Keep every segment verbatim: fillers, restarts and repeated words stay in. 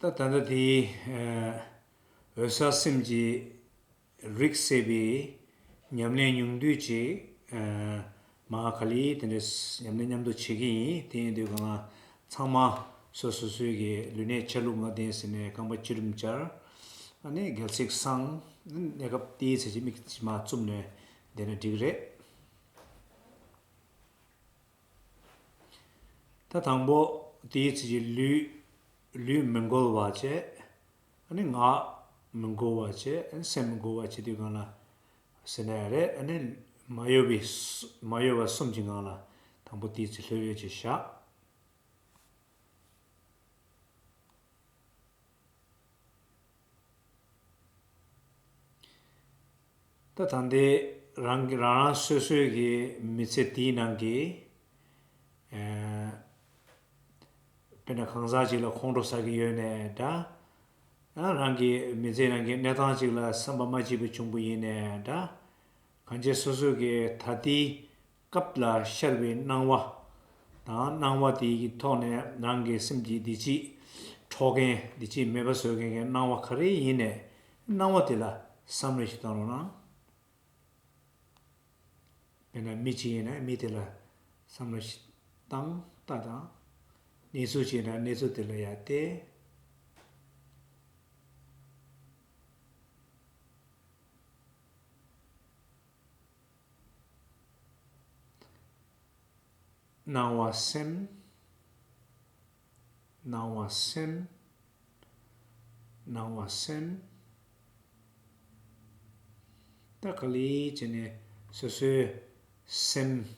ད་ལྟ་དེའི་འོད་གསལ་སེམས་ཀྱི་རིགས་སད་པའི་ཉམས་ལེན་ཉུང་བསྡུས་ཅིག་མ་ག་ལེ་དེ་འདྲ་ཉམས་ལེན་མཉམ་དུ་བྱེད་ཀྱི་ཡིན། དེ་ཡིན་དུས་གང་ལ་ཚང་མ་སོ་སོ་སོའི་གི་ལུས་གནད་ཆ་ལུགས་ལྔ་ལྡན་ཟེར་ནས་རྐང་པ་བསྐྱོད་རིམ་སྦྱར། ཨ་ནི་རྒྱལ་སྲིད་བསྲང་། གནས་སྐབས་དེའི་ཚེ་གཅིག་མིག་གཅིག་མ་བཙུམ་ནས་བསྡད་ན་འགྲིག་རེད། ད་དང་པོ་དེའི་ཚེ་གཅིག་ལུས་ལུས་མི་འགུལ་བ་བྱས། ཨ་ནི་ངག་མི་འགུལ་བ་བྱས། ཨ་ནི་སེམས་མི་འགུལ་བ་བྱེད་དུས་གང་ལ་ཟེར་ན་ཡང་རེད། ཨ་ནི་མ་གཡོ་བའི་མ་གཡོ་བ་གསུམ་གྱི་ངང་ལ་དང་པོ་དེའི་ཚེ་ལྷོད་ལྷོད་ཅིག་བཞག་ད་ད་ལྟའི་རང་གི་རང་རང་སོ་སོའི་གི་མི་ཚེ་དེའི་ནང་གི་ཨ་དཔེར་ན་གང་ཟག་ཅིག་ལ་ཁོང་ཁྲོ་ཟ་གི་ཡོད་ནའི་འདྲ། ཡང་རང་གི་མི་ཚེའི་ནང་གི་གནས་སྟངས་ཅིག་ལ་བསམ་པ་མ་སྐྱིད་པ་བྱུང་པ་ཡིན་ནའི་འདྲ། གང་ཅི་སོ་སོ་གི་ད་ལྟའི་སྐབས་ལ་ཤར་བའི་སྣང་བ་དང་། སྣང་བ་དེའི་ཐོག་ནས་རང་གི་སེམས་ཀྱི་བདེ་སྐྱིད་འཕྲོག་མཁན། བདེ་སྐྱིད་མེད་པ་བཟོ་མཁན་གྱི་སྣང་བ་ག་རེ་ཡིན་ནའི་སྣང་བ་དེ་ལ་བསམ་བློ་ཞིག་བཏང་རོགས་གནང་། དཔེར་ན་མི་གཅིག་ཡིན་ན་མི་དེ་ལ་བསམ་བློ་ཞིག་བཏང་། ལྟ་དང་། གནས་ཚུལ་གཅིག་ཡིན་ན་གནས་ཚུལ་དེ་ལ་ཡར་བལྟས། སྣང་བ་སེམས། སྣང་བ་སེམས། སྣང་བ་སེམས། ད་ག་ལེ་བྱས་ནས་སོ་སོའི་སེམས་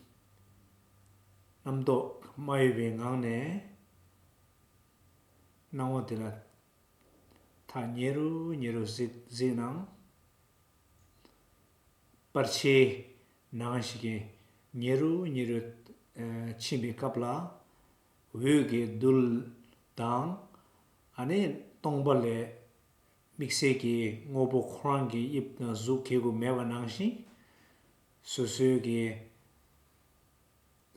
རྣམ་རྟོག་མ་གཡོ་བའི་ངང་ནས་སྣང་བ་དེ་ལ་ཐག་ཉེ་རུ་ཉེ་རུ་གཟིགས་གཟིགས་ན། པར་ཆས་ནང་བཞིན་གྱི་ཉེ་རུ་ཉེ་རུ་ཨ་ཕྱིན་པའི་སྐབས་ལ། འོད་ཀྱི་རྡུལ་དང་། ཨ་ནི་སྟོང་པ་ལས་དམིགས་བསལ་གྱི་དངོས་པོ་ཁོ་རང་གི་དབྱིབས་དང་གཟུགས་གྱེས་དགོས་མེད་པ་ནང་བཞིན། སོ་སོའི་གི་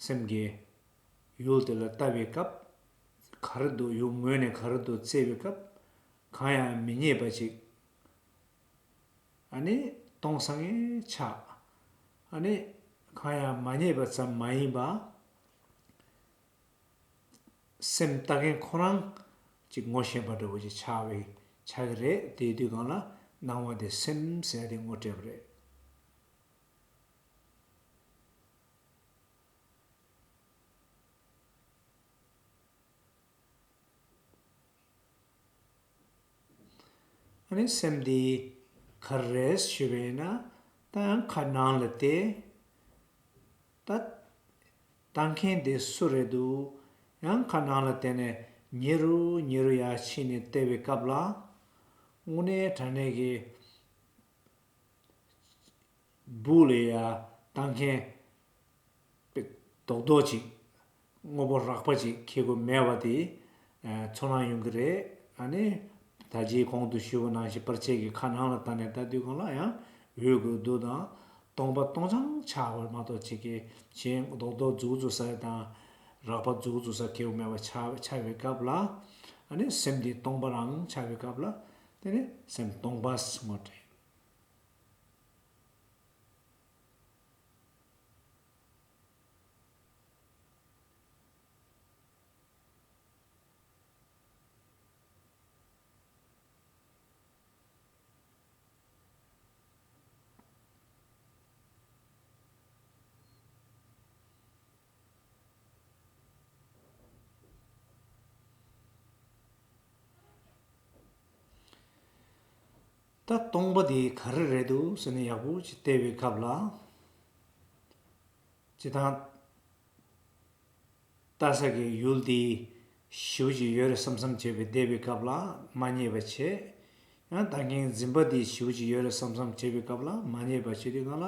སེམས་ཀྱི་ཡུལ་དེ་ལ་ལྟ་བའི་སྐབས། ག་རེ་འདུག་ཡུལ་ངོས་ནས་ག་རེ་འདུག་བཙལ་བའི་སྐབས། གང་ཡང་མི་རྙེད་པ་ཅིག་ཨ་ནི་སྟོང་སང་ངེ་ཆགས། ཨ་ནི་གང་ཡང་མ་རྙེད་པ་ཙམ་མ་ཡིན་པ། སེམས་ལྟ་མཁན་ཁོ་རང་ཅིག་ངོ་ཤེས་པ་འདྲ་བོ་ཅིག་ཆགས་པའི་ཆགས་ཀྱི་རེད། དེའི་དུས་གང་ལ་སྣང་བ་དེ་སེམས་ཟེར་ཏེ་ངོ་སྤྲད་པ་རེད། ཨ་ནི་སེམས་འདི་ག་རེ་རེད་ཞུས་པ་ཡིན་ན། ད་ཡང་ཁ་ནང་ལ་བལྟས། ད་ལྟ་མཁན་དེ་སུ་རེད་འདུག་ཡང་ཁ་ནང་ལ་བལྟས་ནས་ཉེ་རུ་ཉེ་རུ་ཡར་ཕྱིན་ནས་བལྟས་པའི་སྐབས་ལ། དངོས་གནས་དྲང་གནས་ཀྱི་སྦུག་ལ་ཡ་ལྟ་མཁན་རྡོག་རྡོག་ཅིག་དངོས་པོ་རགས་པ་ཅིག་ཁྱེར་དགོས་མེད་པ་དེ་ཨ་ཚོར་སྣང་ཡོང་གི་རེད། ཨ་ནི་ད་ཅི་གོང་དུ་ཞུས་པ་ནང་བཞིན་པར་ཆས་ཀྱི་ཁ་ནང་ལ་བལྟས་ནས་ལྟ་དུས་གང་ལ་ཡང་འོད་ཀྱི་རྡུལ་དང་སྟོང་པ་སྟོང་རྐྱང་ཆགས་པ་མ་གཏོགས་ཅིག་གི་གཞན་རྡོག་རྡོག་རྫུག་རྫུག་ཟེར་དང་རགས་པ་རྫུག་རྫུག་ཟེར་ཁྱེར་དགོས་མེད་པ་ཆགས་ཆགས་པའི་སྐབས་ལ། ཨ་ནི་སེམས་འདི་སྟོང་པ་རང་ཆགས་པའི་སྐབས་ལ། དེ་ནི་སེམས་སྟོང་པ་ངོ་སྤྲད། ད་སྟོང་པ་དེ་ག་རེ་རེད་འདུག་ཟེར་ནས་ཡག་པོ་ཅིག་བལྟས་པའི་སྐབས་ལ། སྤྱིར་བཏང་ལྟ་ས་གི་ཡུལ་དེ་ཞེ་པོ་ཅིག་ཡོད་རེད་བསམ་བསམ་བྱས་པའི་བསྡད་པའི་སྐབས་ལ་མ་རྙེད་པ་བྱས། ཡང་ལྟ་མཁན་འཛིན་པ་དེ་ཞེ་པོ་ཅིག་ཡོད་རེད་བསམ་བསམ་བྱས་པའི་སྐབས་ལ་མ་རྙེད་པ་བྱེད་དུས་སྒང་ལ།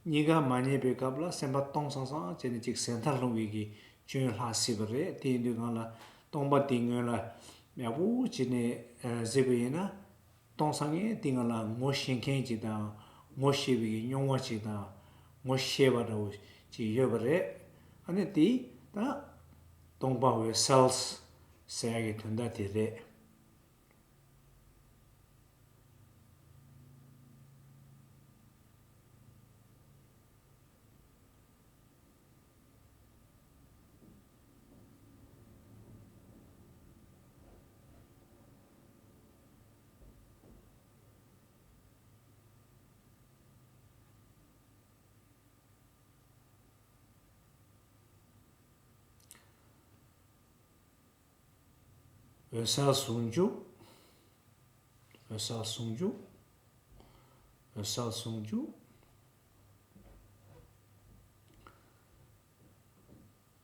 གཉིས་ཀ་མ་རྙེད་པའི་སྐབས་ལ་སེམས་པ་སྟོང་སང་སང་བྱས་ནས་ཅིག་ཟད་མཐར་ལྷུང་བའི་གི་སྐྱོན་ལྷག་སྲིད་པ་རེད། དེ་ཡིན་དུས་སྒང་ལ་སྟོང་པ་དེ་སྔོན་ལ་ཡག་པོ་བྱས་ནས་ཨ་གཟིགས་པ་ཡིན་ན། སྟོང་སང་ངེ་དེ་སྒང་ལ་ངོ་ཤེས་མཁན་ཅིག་དང་ངོ་ཤེས་པའི་གི་མྱོང་བ་ཅིག་དང་ངོ་ཤེས་པ་འདྲ་བོ་ཅིག་ཡོད་པ་རེད། ཨ་ནི་དེ་ད་སྟོང་པ་འོད་གསལ་ཟེར་ཡ་གི་དོན་དག་དེ་རེད། འོད་གསལ་ཟུང་འཇུག་འོད་གསལ་ཟུང་འཇུག་འོད་གསལ་ཟུང་འཇུག་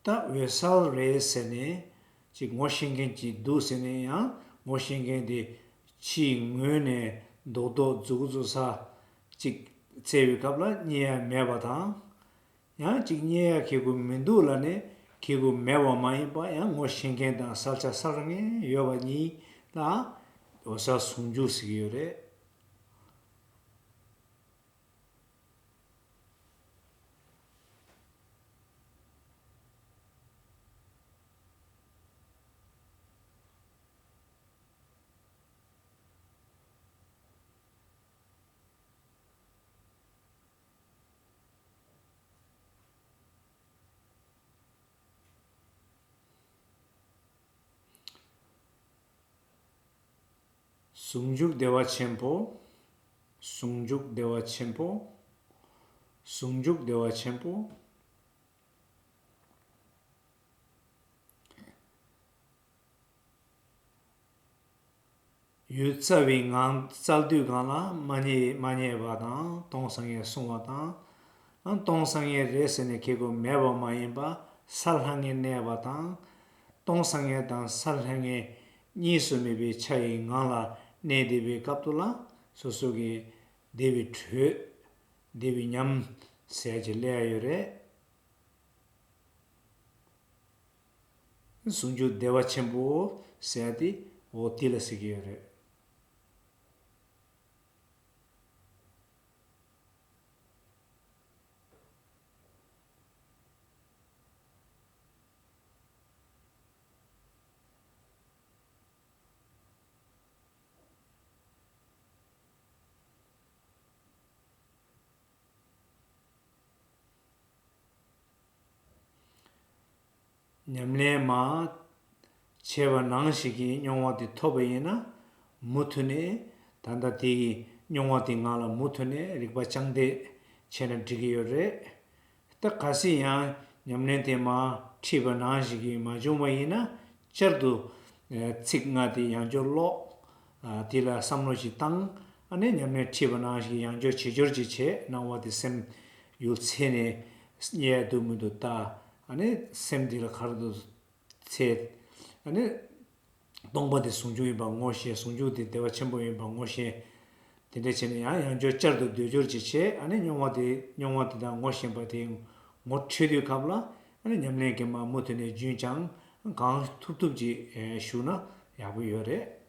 ད་འོད་གསལ་རེད་ཟེར་ནས་ཅིག་ངོ་ཤེས་མཁན་ཅིག་འདུག་ཟེར་ནས་ཡང་ངོ་ཤེས་མཁན་དེ་ཕྱིའི་ངོས་ནས་རྡོག་རྡོག་རྫུག་རྫུག་ས་ཅིག་བཙལ་བའི་སྐབས་ལ་རྙེད་ཡ་མེད་པ་དང་། ཡང་ཅིག་རྙེད་ཡ་ཁེ་གུ་མི་འདུག་ལབ་ནས་ཁེ་གུ་མེད་པ་མ་ཡིན་པ་ཡང་ངོ་ཤེས་མཁན་དང་གསལ་ཆ་གསལ་ངེས་ཡོད་པ་གཉིས་ལ་འོད་གསལ་ཟུང་འཇུག་ཟེར་གྱི་ཡོད་རེད། ཟུང་འཇུག་བདེ་བ་ཆེན་པོ། ཟུང་འཇུག་བདེ་བ་ཆེན་པོ། ཟུང་འཇུག་བདེ་བ་ཆེན་པོ། ཡུལ་རྩ་བའི་ངང་རྩལ་དུས་གང་ལ་མ་རྙེད་མ་རྙེད་པ་དང་སྟོང་སང་ངེ་གསུང་བ་དང་། ཨ་སྟོང་སང་ངེ་རེད་ཟེར་ནས་ཁེ་གུ་མེད་པ་མ་ཡིན་པ་གསལ་ལྷང་ངེ་གནས་པ་དང་། སྟོང་སང་ངེ་དང་གསལ་ལྷང་ངེ་གཉིས་སུ་མེད་པའི་ཆ་ཡི་ངང་ལ་གནས་བསྡད་པའི་སྐབས་དུ་ལ་སོ་སོ་གི་བདེ་བའི་དྲོད། བདེ་བའི་ཉམས་ཟེར་གྱི་སླེབས་ཡ་ཡོད་རེད། ཟུང་འཇུག་བདེ་བ་ཆེན་པོ་ཟེར་ཏེ་འོ་དེ་ལ་ཟེར་གྱི་ཡོད་རེད། ཉམས་ལེན་མ་བྱས་པ་ནང་བཞིན་གྱི་མྱོང་བ་དེ་ཐོབ་པ་ཡིན་ན། མུ་མཐུད་ནས་ད་ལྟ་དེ་གི་མྱོང་བ་དེ་ངང་ལ་མུ་མཐུད་ནས་རིག་པ་བཅངས་ཏེ་བྱས་ན་འགྲིག་གི་ཡོད་རེད། ད་གལ་སྲིད་ཡང་ཉམས་ལེན་དེ་མ་འཁྲིད་པ་ནང་བཞིན་གྱི་མ་བྱུང་བ་ཡིན་ན། བསྐྱར་དུ་ཚིག་ལྔ་དེ་ཡང་བསྐྱར་ཀློག་དེ་ལ་བསམ་བློ་ཞིག་བཏང་། ཨ་ནི་ཉམས་ལེན་འཁྲིད་པ་ནང་བཞིན་ཡང་བསྐྱར་བྱེད་སྦྱོར་ཅིག་བྱས། སྣང་བ་དེ་སེམས་ཡུལ་འཚོལ་ནས་རྙེད་འདུག་མི་འདུག་ལྟ། ཨ་ནི་སེམས་དེ་ལ་ག་རེ་འདུག་འཚོལ། ཨ་ནི་སྟོང་པ་དེ་ཟུང་འཇུག་ཡིན་པ་ངོ་ཤེས། ཟུང་འཇུག་དེ་བདེ་བ་ཆེན་པོ་ཡིན་པ་ངོ་ཤེས། དེ་འདྲ་བྱས་ནས་ཡང་ཡང་བསྐྱར་བསྐྱར་དུ་ཟློས་སྦྱོར་ཅིག་བྱས། ཨ་ནི་མྱོང་བ་དེ་མྱོང་བ་དེ་དང་ངོ་ཤེས་པ་དེ་ངོ་འཕྲོད་དུས་སྐབས་ལ། ཨ་ནི་ཉམས་ལེན་གྱི་མ་མུ་མཐུད་ནས་རྒྱུན་བསྐྱངས་གང་ཐུབ་ཐུབ་ཅིག་ཞུགས་ན་ཡག་པོ་ཡོད་རེད།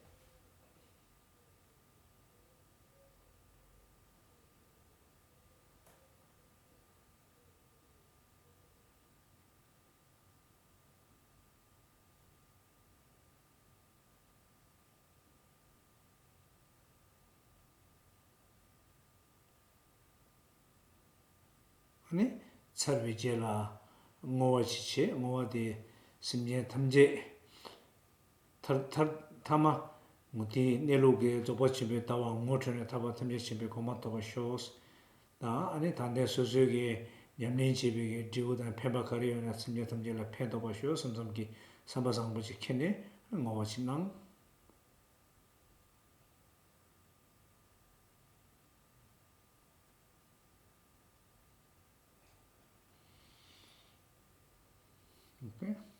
ཨ་ནི་ཚར་བའི་རྗེས་ལ་བསྔོ་བ་ཅིག་བྱེད། བསྔོ་བ་དེ་སེམས་ཅན་ཐམས་ཅད་ཐར་ཐར་ཐ་མ་མུ་སྟེགས་གནས་ལུགས་ཀྱི་རྫོགས་པ་ཆེན་པོའི་ལྟ་བ་ངོ་འཕྲོད་ནས་ཐར་པ་ཐམས་ཅད་མཁྱེན་པའི་གོ་འཕང་ཐོབ་པར་ཤོག། དང་ཨ་ནི་ད་ལྟའི་སོ་སོའི་གི་ཉམས་ལེན་བྱེད་པའི་གི་འབྲས་བུ་དང་ཕན་པ་ག་རེ་ཡོད་ན་སེམས་ཅན་ཐམས་ཅད་ལ་ཕན་ཐོགས་པར་ཤོག་བསམ་བསམ་གྱི་བསམ་པ་བཟང་པོ་ཅིག་འཁྱེར་ནས་བསྔོ་བ་ཅིག་གནང་། ཨོ་ཁེ།